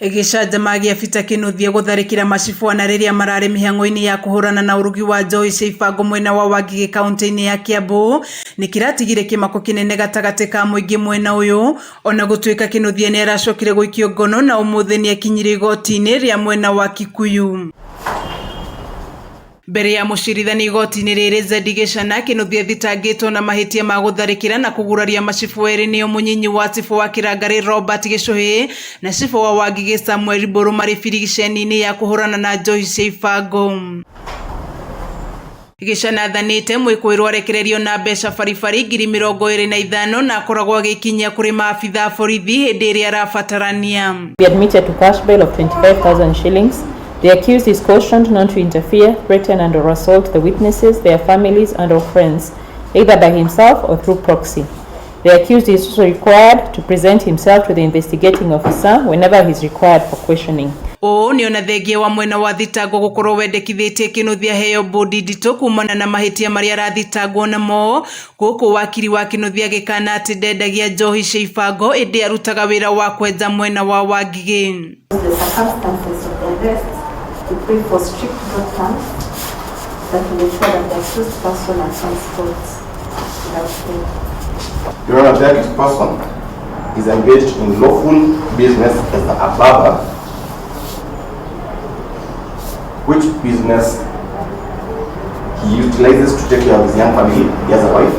Gĩcanjama gĩa Peter Kĩnuthia gũtharĩkĩra macibũ ana rĩrĩa mararĩ mĩhang'o-inĩ ya kũhũrana na ũrugi wa njohi cia ibango mwena wa Wangigĩ kaunti-inĩ ya Kiambu nĩkĩratigire kĩmako kĩnene gatagatĩ ka mũingĩ mwena ũyũ ona gũtuĩka Kĩnuthia nĩaracokire gũikio ngono na ũmũthĩ nĩakinyirio igoti-inĩ rĩa mwena wa Kikuyu. Mbere ya mũcirithania igoti-inĩ rĩrĩ Zedi Gĩchana, Kĩnuthia athitangĩtwo na mahĩtia ma gũtharĩkĩra na kũguraria macibũ erĩ nĩo mũnyinyi wa cibũ wa Kĩrangarĩ Robert Gĩchũhĩ na cibũ wa Wangigĩ Samuel Mbũrũ marĩ birigiceni-inĩ ya kũhũrana na njohi cia ibango. Gĩchana athanĩte mwĩkũĩrwo arekererio na mbeca baribari 25,000 na akoragwo agĩkinyia kũrĩ maabitha a borithi hĩndĩ ĩrĩa arabatarania. Be admitted to cash bail of 25,000 shillings. The accused is cautioned not to interfere, threaten and or assault the witnesses, their families and or friends, either by himself or through proxy. The accused is also required to present himself to the investigating officer whenever he is required for questioning. Ũũ nĩ ona thengia wa mwena wa thitango gũkorwo wendekithĩtie Kĩnuthia aheo mbũndi nditũ kumana na mahĩtia marĩa arathitangwo namo gũkũ wakiri wa Kĩnuthia agĩkana atĩ ndendagia njohi cia ibango ĩndĩ arutaga wĩra wa kwenja mwena wa Wangigĩ. The circumstances of the arrest to pray for strict terms that will ensure that the accused person attends court without fail. Your Honor, the accused person is engaged in lawful business as a barber, which business he utilizes to take care of his young family. He has a wife.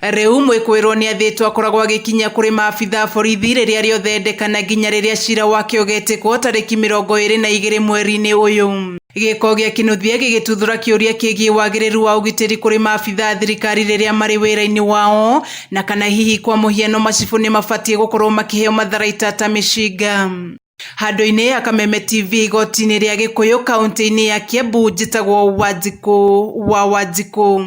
Rĩu mwĩkũĩrwo nĩ athĩtwo akoragwo agĩkinya kũrĩ maabitha a borithi rĩrĩa rĩothe endekana nginya rĩrĩa cira wake ũgetĩkwo tarĩki 22 mweri-inĩ ũyũ. Gĩko gĩa Kĩnuthia gĩgĩtuthũra kĩũria kĩgiĩ wagĩrĩru wa ũgitĩri kũrĩ maabitha a thirikari rĩrĩa marĩ wĩra-inĩ wao na kana hihi kwa mũhiano macibũ nĩ mabatiĩ gũkorwo makĩheo matharaita ta mĩcinga. Handũ-inĩ ya Kameme TV igoti-inĩ rĩa Gĩkũyũ kaunti-inĩ ya Kiambu njĩtagwo Wanjikũ wa Wanjikũ.